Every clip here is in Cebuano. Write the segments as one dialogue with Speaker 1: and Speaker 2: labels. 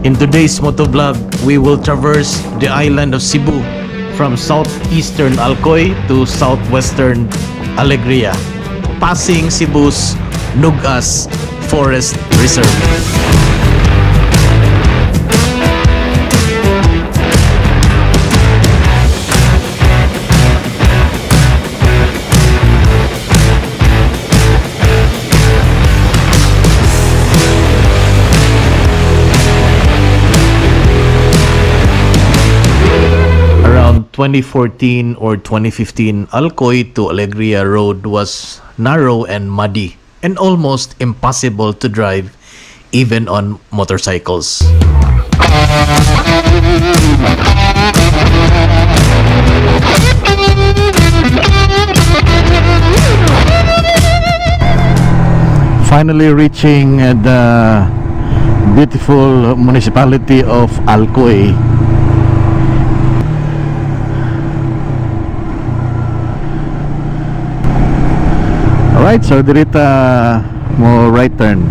Speaker 1: In today's motovlog, we will traverse the island of Cebu from southeastern Alcoy to southwestern Alegria, passing Cebu's Nugas Forest Reserve. Around 2014 or 2015, Alcoy to Alegria Road was narrow and muddy and almost impossible to drive even on motorcycles. Finally reaching the beautiful municipality of Alcoy. Alright, so dirita mo right turn.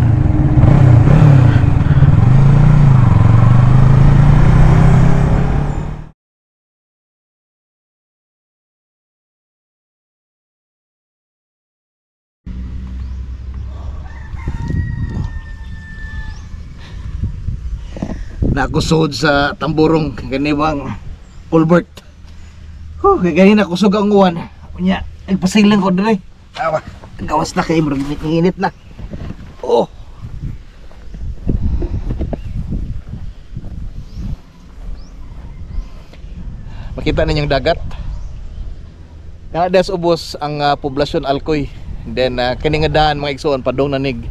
Speaker 2: Nakusod sa Tamburong kaniwang culvert. Huh, kay kusog ang uwan. Unya, nagpasilang ko dire. Awa, gawas na kay murag init na. Oh. Makita ninyong dagat. Kana des ubos ang poblasyon Alcoy. Then kini nga daan mga igsoon padung na nig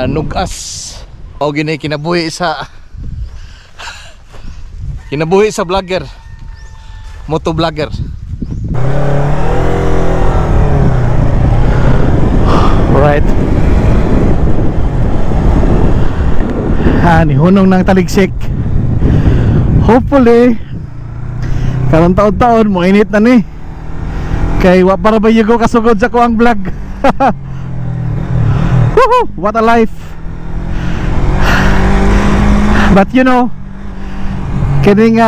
Speaker 2: Nugas. O gini kinabuhi sa vlogger, moto vlogger.
Speaker 1: Alright. Ni hunong ng taligsik. Hopefully karon taon-taon mo init na ni. Kay wa para ba yugo kasugod sa kuang vlog. Woohoo, what a life. But you know, kining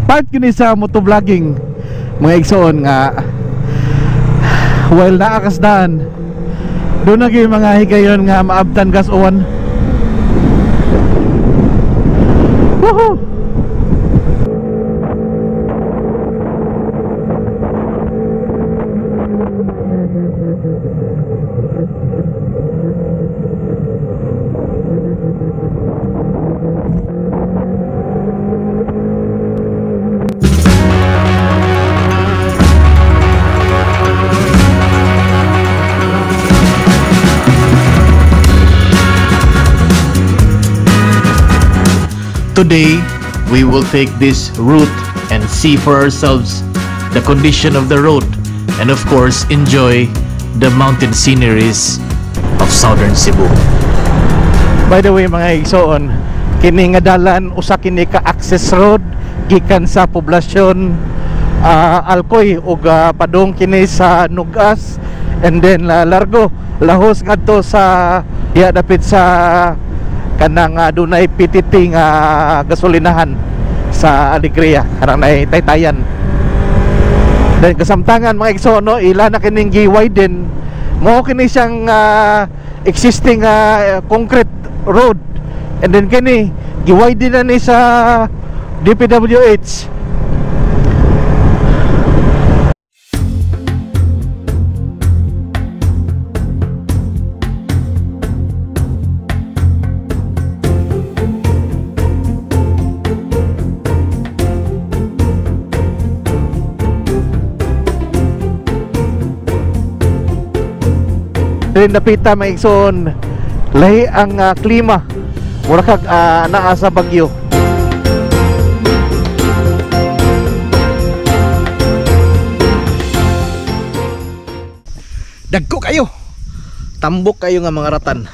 Speaker 1: part kini sa motovlogging mga igsoon nga while naakasdaan doon na gyud mga higayon nga maabtan gas uwan. Woohoo! Today, we will take this route and see for ourselves the condition of the road and of course enjoy the mountain sceneries of southern Cebu.
Speaker 2: By the way mga igsoon, kini nga dalan usa kini ka access road gikan sa poblasyon Alcoy ug padung kini sa Nugas and then largo lahos ngadto sa diha dapit sa kanang dunay PTT nga gasolinahan sa Alegria, kanang nay taytayan. Then kasamtangan mga igsoon, no, ila na kining gi-widen mo kini siyang existing concrete road, and then kini gi-widen na ni sa DPWH. Napita mga igsoon, lahi ang klima, mura kag naa sa Bagyo. Dagko kayo, tambok kayo nga mga ratan.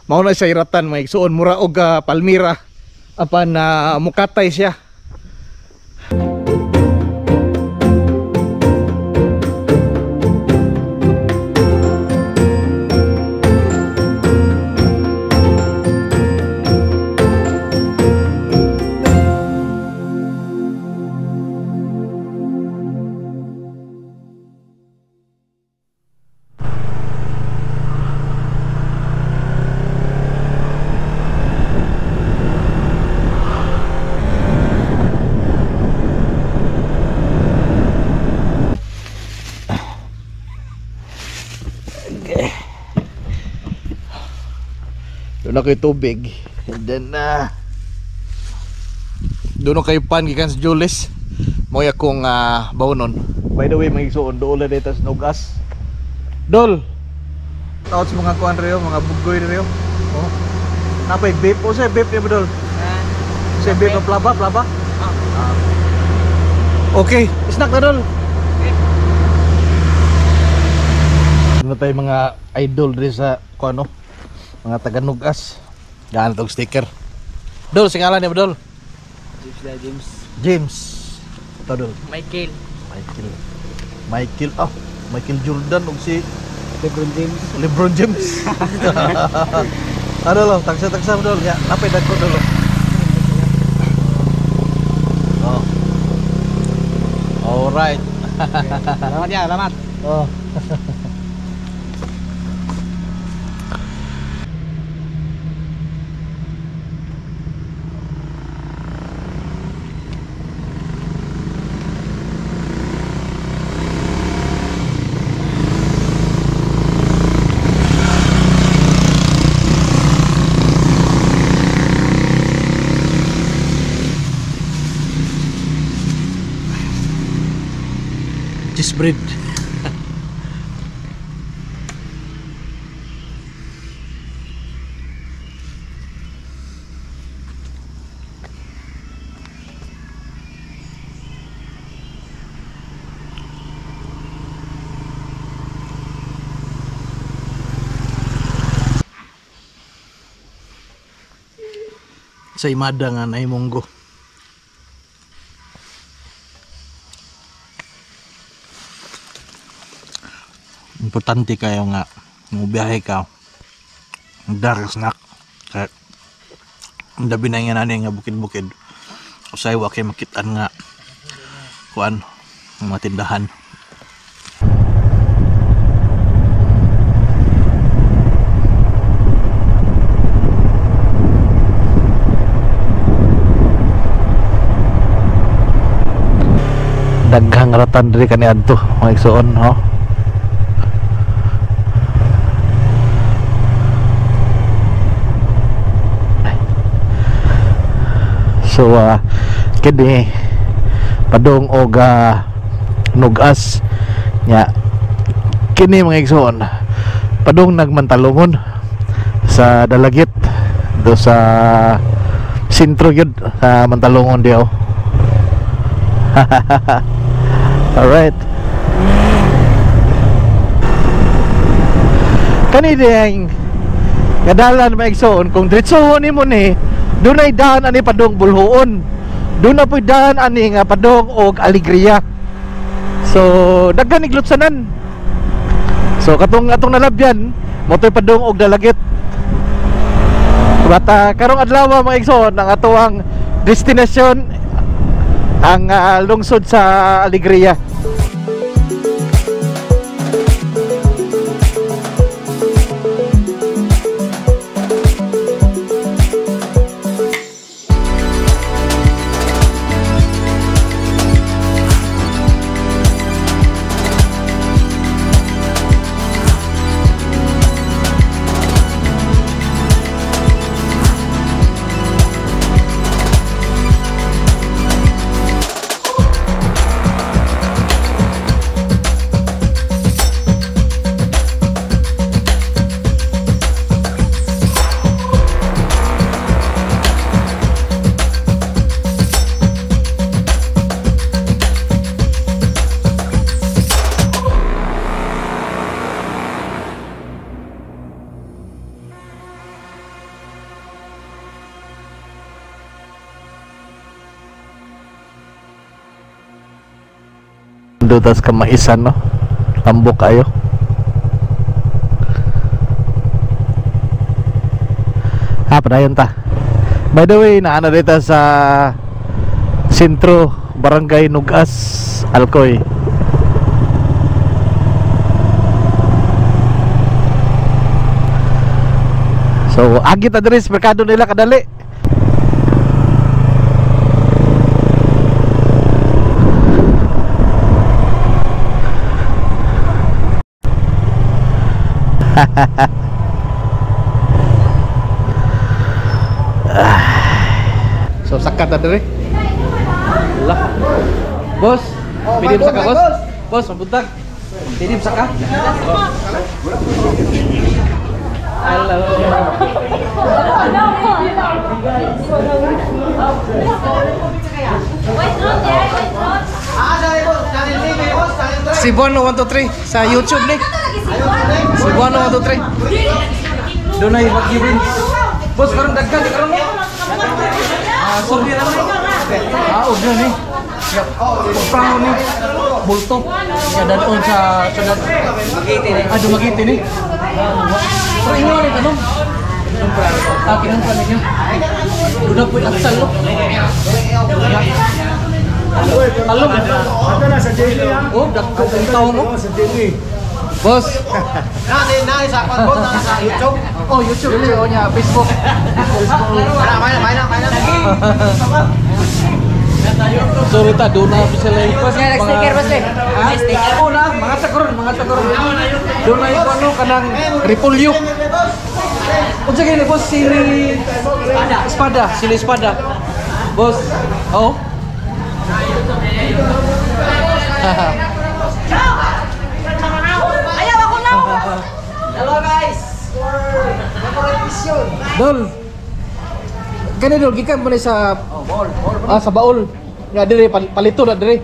Speaker 2: Mao na siya iratan mga igsuon, mura og palmira apan mukatay siya. Doon na kayo tubig. And then doon na kayo pan gikan sa Julis. Mo'y akong baunon. By the way, mga igsuon, doon na dito sa Nugas. Dol! Taot sa mga kuan rin, mga bugoy rin. Oh. Napay vape. O sa vape niya ba, Dol? Sa vape na plaba, plaba? Okay, snack na, Dol! Doon na tayo mga idol rin sa kuan, no? Mga taga-Nugas. Gaan tong sticker. Dol, singalan niya ba, Dol?
Speaker 3: James na, James.
Speaker 2: James. Ito, Dol.
Speaker 3: Michael.
Speaker 2: Michael. Michael, oh, Michael Jordan og si
Speaker 3: LeBron James.
Speaker 2: LeBron James. Ano lo, tagsa-tagsa Dol. Ya, napay dagko, Dol. Oh. Alright.
Speaker 3: Salamat ya, salamat.
Speaker 2: Oh. Cheese bread. Sa imada nga na munggo. Importante kayo nga mubiyahe ka, dark snack kay dabi na nga nani nga bukid-bukid, usay wa kay makitaan nga kuan mga tindahan. Daghang ratan diri kaniadto mga igsoon, ho. So kini padung og Nugas nya kini mga igsoon, padung nagmantalungon sa Dalagit do sa sentro gyud sa Mantalongon diyo. Alright. Kani ding kadalan mga igsoon, kung diretsohon nimo ni, dunay daan ani padung Boljoon. Doon na po'y daan ani nga padung og Alegria. So daghan ni glutsanan. So katong atong nalabyan, motoy padung og Dalagit. Bata karong adlaw mga igsoon, ang atoang destinasyon ang lungsod sa Alegria. Nindutas ka maisan, no? Tambok kayo. Ha, padayon ta. By the way, naana dito sa sentro, Barangay Nugas, Alcoy. So, agi ta diri sa merkado nila kadali. So, sakat ta diri.
Speaker 1: Lah. Bos, pwede mo saka, boss? Boss, mabuntag. Pwede mo saka? Hello. Cebuano 123 sa YouTube ni. Cebuano 123. Dunay mag-giving. Boss, karon daghan di karon mo. Ah, sorry na ni. Ah, og ni. Kumprangon ni. Bulto. Kaya dadon sa syudad. Magiti ni. Ah, Dumaguete ni. Pero ingon ni tanong. Ah, kinumpra ninyo. Doon po yung atsal, no? Talong.
Speaker 4: Ito na sa Jelly ha.
Speaker 1: Oh, dagko kong tao mo.
Speaker 4: Sa Jelly.
Speaker 1: Boss.
Speaker 3: Na sa kwan boss, na sa YouTube.
Speaker 1: Oh, YouTube. Oh, niya, Facebook.
Speaker 3: Mana, mana, mana.
Speaker 1: Sorry ta, doon na po sila.
Speaker 3: Boss, nga, nag-sticker, boss, eh.
Speaker 1: Ha? Oo na, mga takoron, mga takoron. Doon na yung ano, kanang repolyo. Unsa kayo ni boss, sili espada. Espada, sili espada. Boss, oh.
Speaker 5: Ayaw ako na!
Speaker 3: Hello guys. For
Speaker 1: Dol. Kani dol gikan mo ni sa
Speaker 3: Oh, ball, ball.
Speaker 1: Ah, sa baol. Nga dire palito na dire.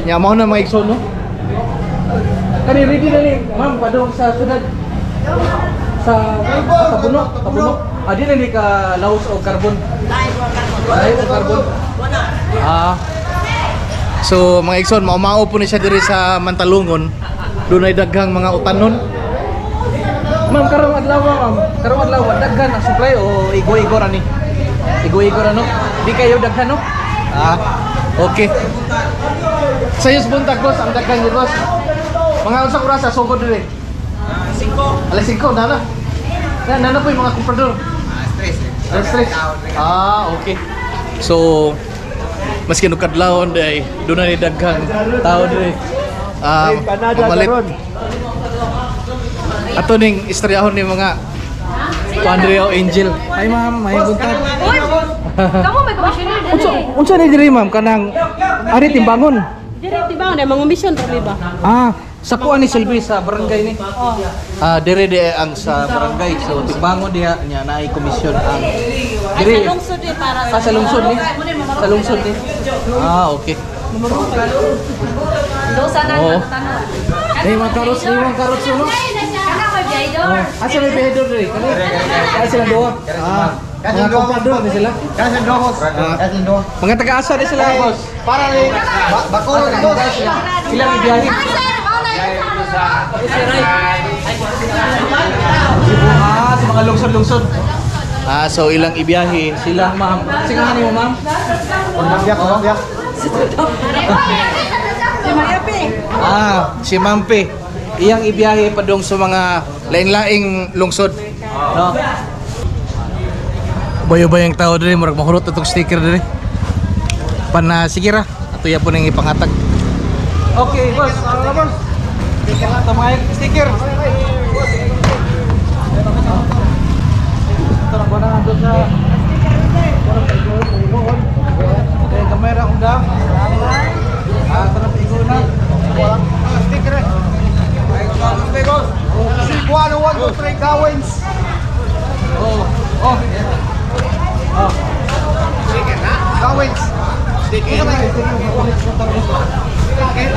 Speaker 1: Nya mao na mga igsoon, no. Kani ready na ni ma'am padung sa syudad. Sa Tabuno, Tabuno. Ah, di na ni ka laos o carbon. Laos o carbon. Ah.
Speaker 2: So mga igsoon, maumao po ni siya diri sa Mantalungon. Dunay daghang mga utanon.
Speaker 1: Ma'am, karong adlaw, ma'am. Karong adlaw daghan ang supply o igo-igo ra ni. Igo-igo ra no. Di kayo daghan no?
Speaker 2: Ah, okay. Sayos buntag boss, ang daghan ni boss. Mga unsang oras sa sugod diri?
Speaker 3: 5.
Speaker 2: Alas 5 na na. Na na na po yung mga komprador.
Speaker 3: Stress.
Speaker 2: Alas 3. Ah, okay. So maski no kadlawon day, dunay daghang tao diri. Ah,
Speaker 4: Canada
Speaker 2: mamalit.
Speaker 4: karon.
Speaker 2: Ato ning istoryahon ni mga Andrea o Angel.
Speaker 1: Hi ma'am, may buntag.
Speaker 5: Uy! Kamu may commissioner
Speaker 1: Unsa
Speaker 5: dili.
Speaker 1: unsa ni diri ma'am kanang ari timbangon?
Speaker 5: Dili tibaw na mga mission ra ba?
Speaker 1: Ah, sa kuan ni Silvi sa barangay ni.
Speaker 5: Oh.
Speaker 1: Ah, dire di ang sa barangay. So timbangon diha nya naay komisyon ang
Speaker 5: Ay,
Speaker 1: dire.
Speaker 5: sa lungsod eh para
Speaker 1: Ah, sa lungsod ni. Sa lungsod ni. Ah, okay.
Speaker 5: Dosa na
Speaker 1: Oo.
Speaker 5: tanong.
Speaker 1: Hey, mga karots no.
Speaker 5: Kana may biyador.
Speaker 1: Asa may biyador diri? Kani? Kani sila duha. Ah, mga komprador ni sila.
Speaker 3: Kasi dohos. Kasi dohos.
Speaker 1: Mga taga-asa ni sila, boss.
Speaker 3: Para ni Bacolod boss.
Speaker 1: Sila may biyahe. Ah, sa mga lungsod-lungsod.
Speaker 2: Ah, so ilang ibiyahe.
Speaker 1: Sila, ma'am. Sige nga mo, ma'am.
Speaker 3: Biyak, biyak.
Speaker 1: Ah, si Ma'am P. Iyang ibiyahe padung sa mga lain-laing lungsod. No. Bayo-bayang tao diri murag mahurot atong sticker diri. Pana sige ra, ato ya po ning ipangatag. Okay, boss. Ano boss? Ito mga sticker. Ito na ba na doon sa Okay, kamera kung da. Ah, ito na pigo na.
Speaker 3: Sticker. Cebuano 1 2 3 Gawins.
Speaker 1: Oh, oh. Oh.
Speaker 3: Gawins.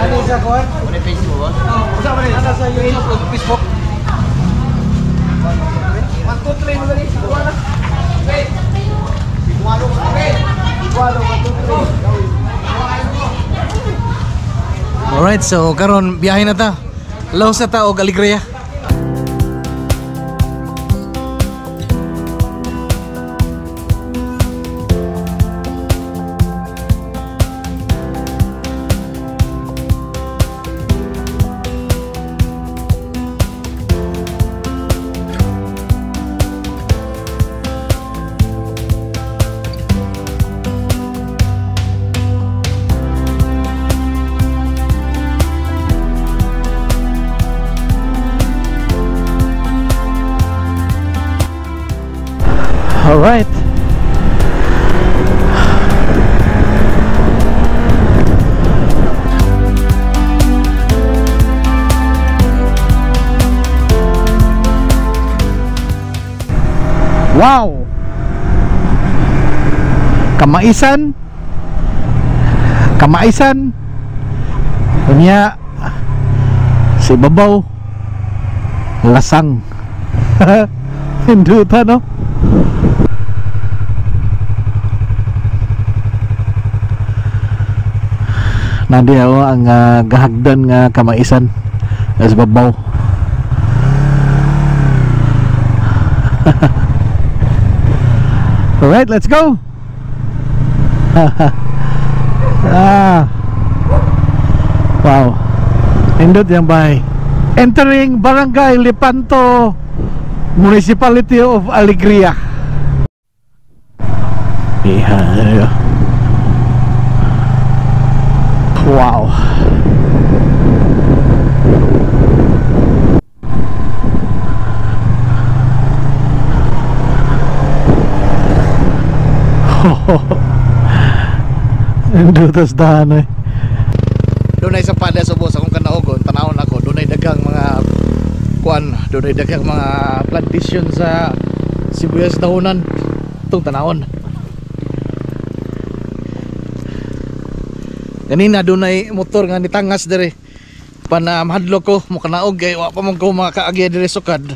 Speaker 1: Ano sa kuan?
Speaker 3: Ano Facebook boss?
Speaker 1: Ano sa YouTube o Facebook?
Speaker 3: 1 2 3 mo dali. Cebuano. Cebuano 1 2 3. Gawins.
Speaker 1: Alright, so karon biyahe na ta. Laos na ta og Alegria.
Speaker 2: Alright. Wow. Kamaisan. Kamaisan. Unya si babaw lasang. Hinduta no. Nandi ako ang gahagdan nga kamaisan as babaw. Alright, let's go. Wow. Indot yang bay. Entering Barangay Lepanto, Municipality of Alegria. Yeah. Wow. Indutos dahan eh.
Speaker 1: Dunay sa pada subos akong kanaogon, tanawon ako, dunay daghang mga kuan, dunay daghang mga plantation sa sibuyas dahonan. Itong tanawon. Ganina dunay motor nga nitangas diri. Pana mahadlok ko mokanaog kay wa pa man ko makaagi diri sukad.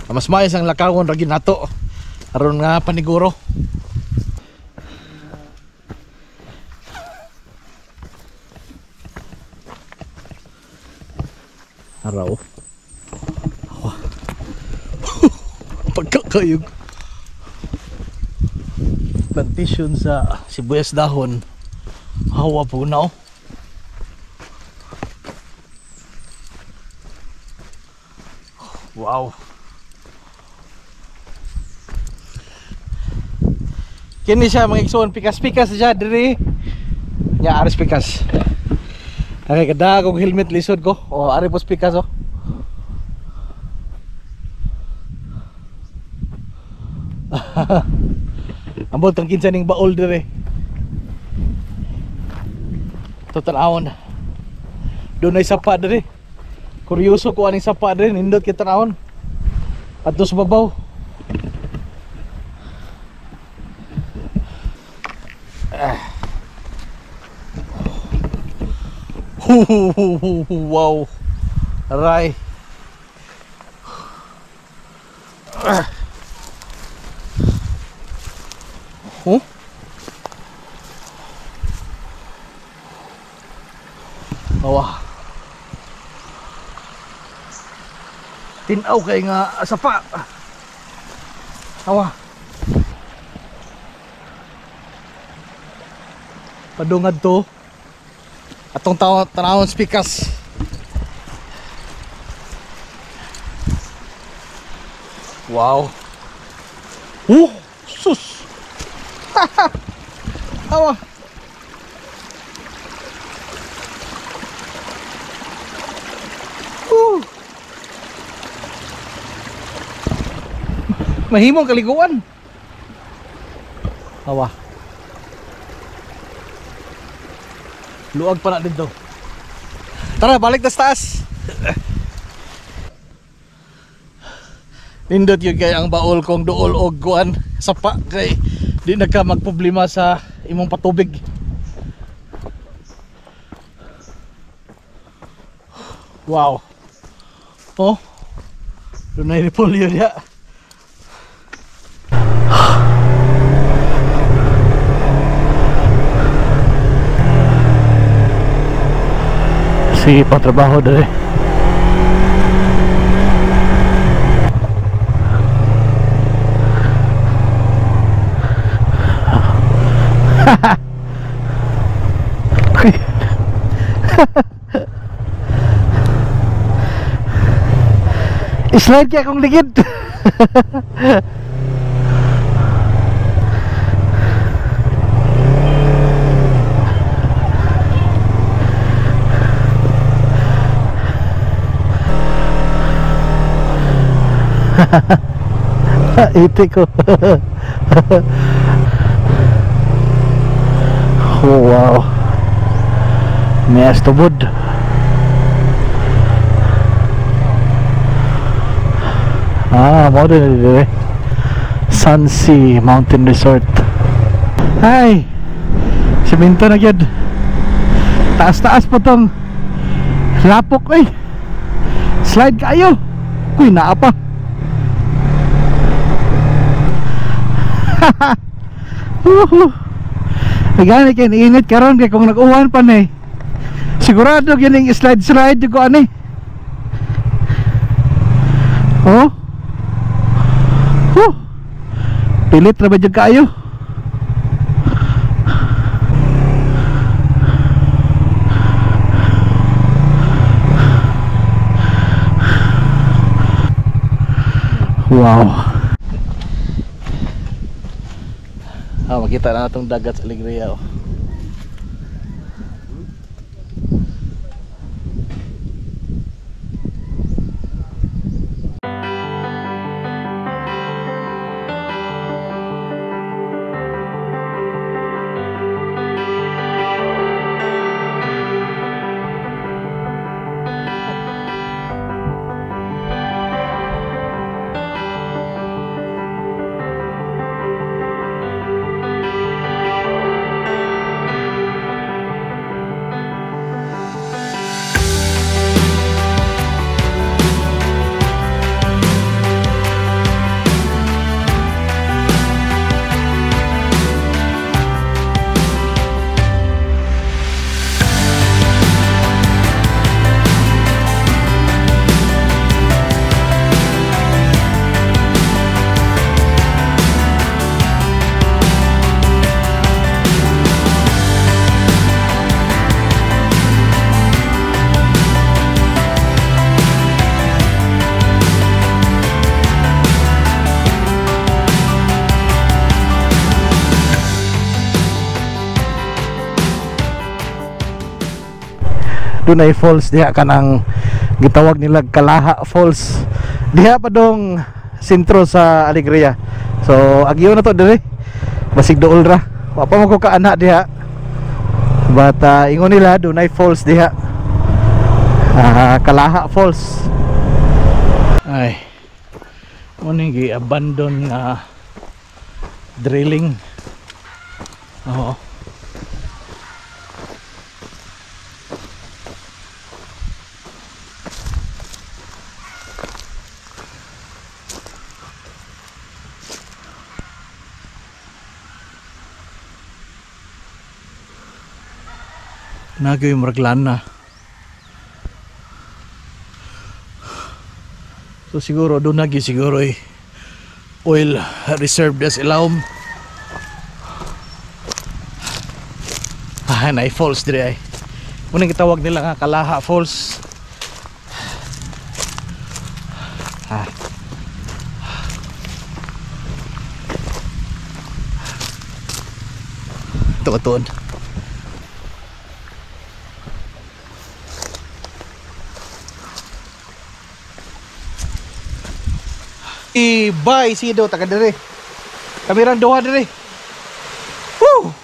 Speaker 1: Mas maayo sang lakawon ra ginato aron nga paniguro. Araw. Pagkakayog. Plantation sa sibuyas dahon. Hawa po na oh. Wow. Kini siya mga igsoon, pikas-pikas siya diri. Nya aris pikas. Okay, kada akong helmet lisod ko. Oh, ari pos pikas oh. Ambot kang kinsa ning baol diri. Tanawon. Dunay sapa diri. Kuryoso ko aning sapa diri, nindot kay tanawon. Adto sa babaw. Wow. Aray. Huh? Awa. Tinaw kay nga sapa. Awa. Padungad to. Atong tanawon pikas. Wow. Sus. Awa. Mahimong kaliguan. Awa. Luag pa na dito. Tara, balik na sa taas. Nindot yun kay ang baol kong duol og kuan sapa kay di na ka magproblema sa imong patubig. Wow. Oh. Dunay repolyo diha.
Speaker 2: Sige pang trabaho dere. Slide kaya akong ligid. Iti ko. Oh wow. Nias tubod. Ah, mo din dire. Sunsea Mountain Resort. Ay. Simento na gyud. Taas-taas pa tong lapok oy. Slide kayo. Kuy naa pa. Woohoo. Gani kay init karon kay kung nag-uwan pa ni. Sigurado gyud ning slide-slide ko ani. Oh. Huh. Pilit ra ba jud kaayo? Wow. Ah, makita na natong dagat sa Alegria oh. Dunay falls diha kanang gitawag nila Kalaha Falls. Diha pa dong sentro sa Alegria. So agyo na to dire. Basig duol ra. Wa pa mo ko kaana diha. But ingon nila dunay falls diha. Kalaha Falls. Ay. Mo ning gi-abandon nga drilling. Oo. Nagyoy muraglan na. So siguro doon nagi siguro eh, oil reserve des ilawom. Ah, nay falls dire ay. Unang gitawag nila nga Kalaha Falls. Ah. Tuon. Bye sido taga dire. Kami rang duha dire. Woo!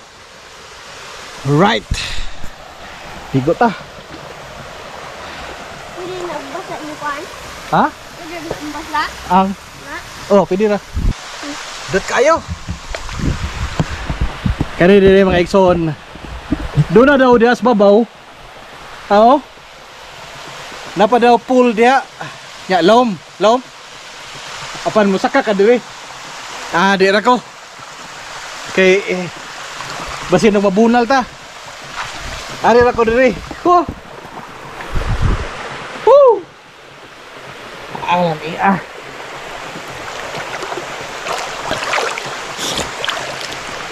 Speaker 2: Right. Ligo ta.
Speaker 6: Pwede na basa ni kuan?
Speaker 2: Ha?
Speaker 6: Pwede na basa?
Speaker 2: Ang. Oh, pwede ra. Dot kayo. Kani dire mga igsoon. Doon na daw diha sa babaw. Ao. Napa daw pool diha. Nya lom, lom. Apan mo saka ka dire. Ah, di ra ko. Kay eh, basin mabunal ta. Ari ra ko dire. Ko. Alam iya.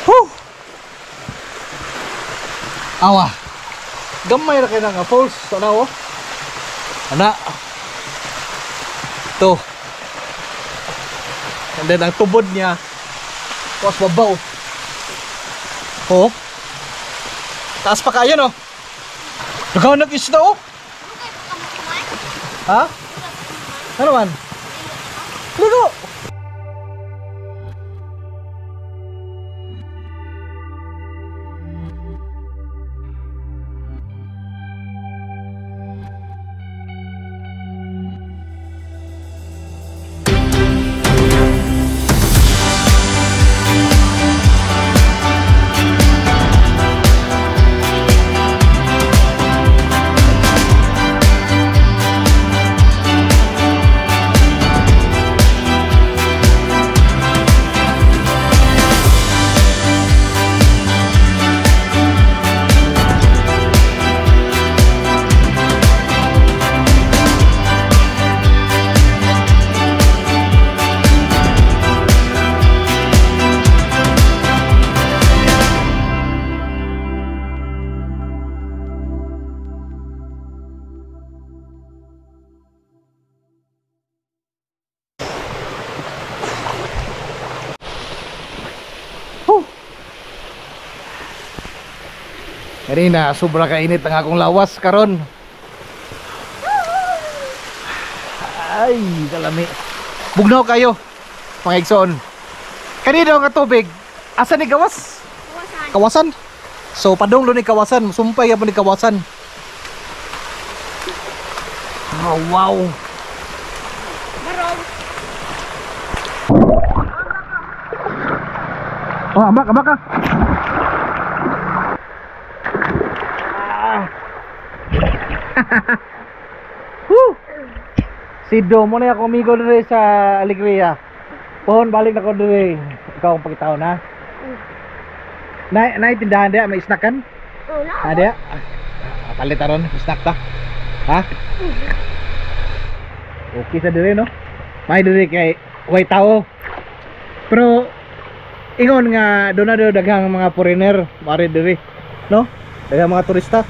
Speaker 2: Whew! Awa. Gamay ra kay na nga falls ana oh. Ana. To. And then ang tubod niya was babaw. Oh. Taas pa kayo no. Daghan nag isda oh. Ha? Ano man? Ligo. Kanina, sobra kainit ang akong lawas karon. Ay, kalami. Bugnaw kayo, mga igsoon. Kanina nga tubig, asa ni gawas?
Speaker 6: Kawasan.
Speaker 2: Kawasan. So padung ni kawasan, sumpay po ni kawasan. Oh, wow.
Speaker 6: Barong.
Speaker 2: Oh, ambak, ambak ka. Woo! Sido mo na ako amigo diri sa Alegria. Pohon balik na ko diri. Ikaw ang pagkitaon ha. Nay tindahan diya may snackan?
Speaker 6: Oh, na.
Speaker 2: Ha diya. Palit aron snack ta. Ha? Okay sa diri no. May diri kay way tao. Pero ingon nga doon na daw daghang mga foreigner mari diri no? Daghang mga turista.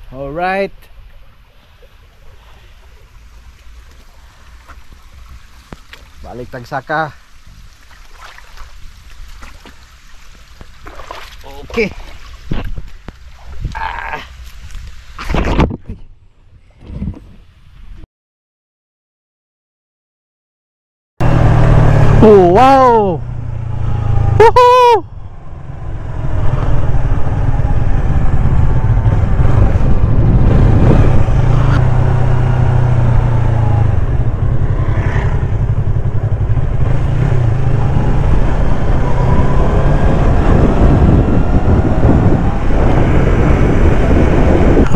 Speaker 2: All right. Balik tagsaka. Okay. Ah. Oh, wow. Woohoo!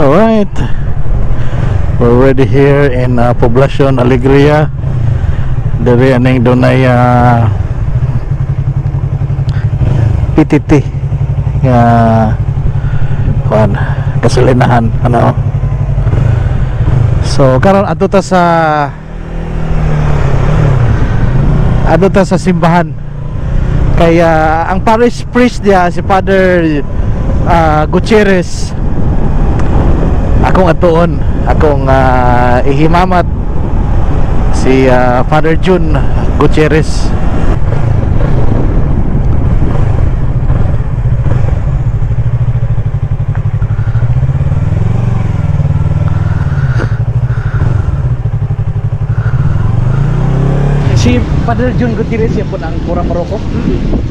Speaker 2: Alright, we're already here in Poblacion Alegria. Diri aning dunay PTT nga kuan gasolinahan ano. So karon adto ta sa simbahan. Kaya ang parish priest diya si Father Gutierrez. Akong atuon, akong ihimamat si Father June Gutierrez. Si Father June Gutierrez siya po ang Kura Maroko.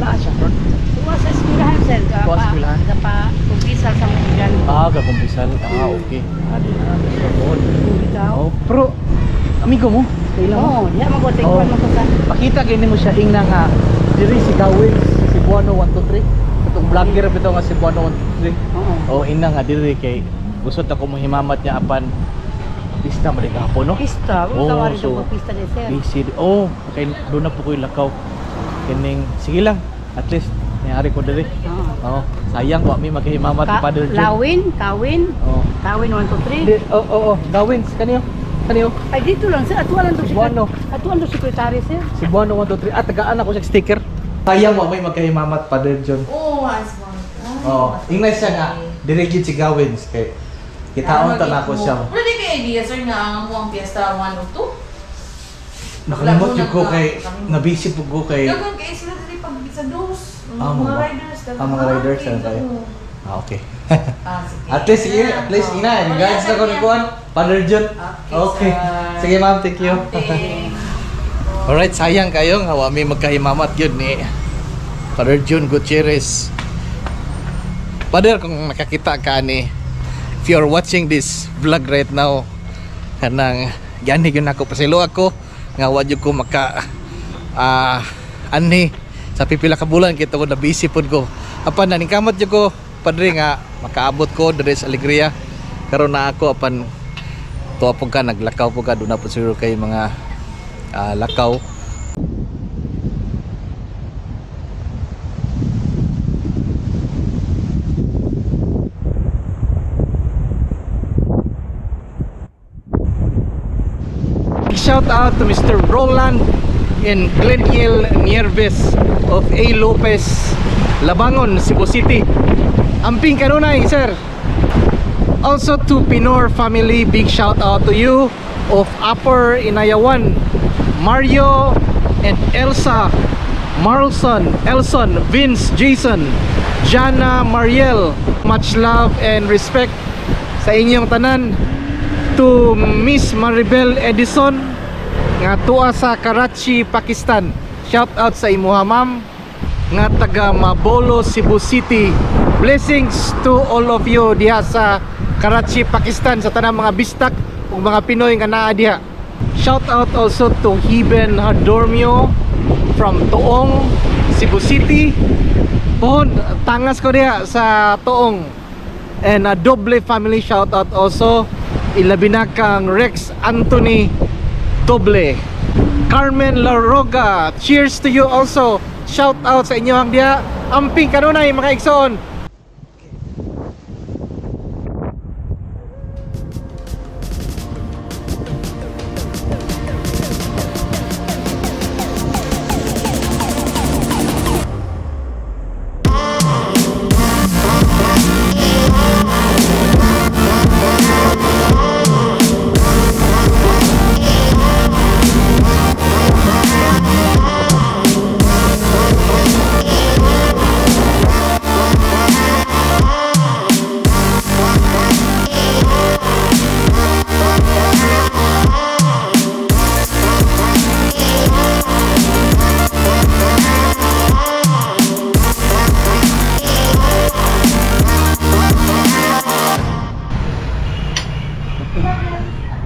Speaker 2: Naa siya ron.
Speaker 5: Tuwa sa eskwelahan, sir.
Speaker 2: Tuwa sa eskwelahan?
Speaker 5: Kapa-kumpisal sa mga gan.
Speaker 2: Ah, kakumpisal. Ah, okay. Ah, di na.
Speaker 5: Ikaw?
Speaker 2: Oh, pero amigo mo, kailan mo?
Speaker 5: Oo, diya magoting
Speaker 2: Oh.
Speaker 5: oh. mo ko sa.
Speaker 2: Pakita gini mo siya ingna nga diri si Gawin sa Cebuano 123 katong vlogger bitaw nga Cebuano 123.
Speaker 5: Oo.
Speaker 2: Oh, ina nga diri kay gusto ta ko mohimamat niya apan pista man gahapon, no?
Speaker 5: Pista,
Speaker 2: Oo,
Speaker 5: oh, tawari
Speaker 2: so,
Speaker 5: so, pista ni sir.
Speaker 2: Busy. Oh, kay doon na po ko'y lakaw. Kining sige lang, at least nangyari ko diri.
Speaker 5: Oo.
Speaker 2: Oh, sayang wa mi maghimamat ni Father Jun.
Speaker 5: Lawin, Kawin,
Speaker 2: Oh.
Speaker 5: Kawin 1 2 3.
Speaker 2: Di, oh, oh, oh, gawin kaniyo. Kaniyo.
Speaker 5: Ay dito lang sir, atuan lang to
Speaker 2: Cebuano.
Speaker 5: Atuan to sekretary sir.
Speaker 2: Cebuano 1 2 3. Ah, tagaan ako sa sticker. Sayang wa may magkahimamat Father John.
Speaker 7: Oo, as one.
Speaker 2: Oh, ingay siya nga diri gyud si Gawins kay kitaon ta nako siya.
Speaker 7: Wala di kay idea, sir, nga ang muang piyesta 1 o 2?
Speaker 2: Nakalimot jud ko kay nabisi pud ko kay
Speaker 7: Dagan kay sila dili pag sa dos.
Speaker 2: Ah,
Speaker 7: Mga
Speaker 2: mga-
Speaker 7: riders.
Speaker 2: ah, mga riders, ano tayo?
Speaker 7: Oo.
Speaker 2: Ah, okay.
Speaker 7: Ah, sige.
Speaker 2: At least sige, at least ina, regards na ko ni kuan, Father John.
Speaker 7: Okay,
Speaker 2: Okay.
Speaker 7: sir.
Speaker 2: Sige ma'am, thank you.
Speaker 7: Okay.
Speaker 2: Alright, sayang kayo nga wa mi magkahimamat gyud ni Father June Gutierrez. Father, kung nakakita ka ni, if you're watching this vlog right now, kanang gani gyud nako pasilo ako nga wa jud ko maka anhi sa pipila ka bulan kita ko na busy pod ko. Apan naningkamot jud ko padre nga makaabot ko diri sa Alegria. Karon na ako apan tuwa po ka naglakaw po ka doon na po siguro kay mga lakaw. Shout out to Mr. Roland and Gleniel Nieves of A. Lopez, Labangon, Cebu City. Amping kanunay, sir. Also to Pinor family, big shout out to you of Upper Inayawan, Mario and Elsa, Marlson, Elson, Vince, Jason, Jana, Mariel. Much love and respect sa inyong tanan. To Miss Maribel Edison nga tuwa sa Karachi, Pakistan. Shout out sa imuha ma'am nga taga Mabolo, Cebu City. Blessings to all of you diha sa Karachi, Pakistan, sa tanang mga bistak ug mga Pinoy nga naa diha. Shout out also to Heben Hadormio from Toong, Cebu City. Pohon, tangas ko diha sa Toong. And a doble family shout out also ilabi na kang Rex Anthony Doble. Carmen Laroga, cheers to you also. Shout out sa inyo ang diha. Amping kanunay mga igsoon.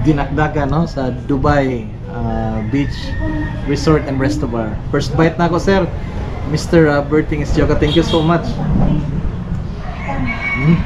Speaker 2: Dinakdakan, no, sa Dubai Beach Resort and Resto Bar. First bite na ako, sir. Mr. Berting Isjoka, thank you so much. Mm.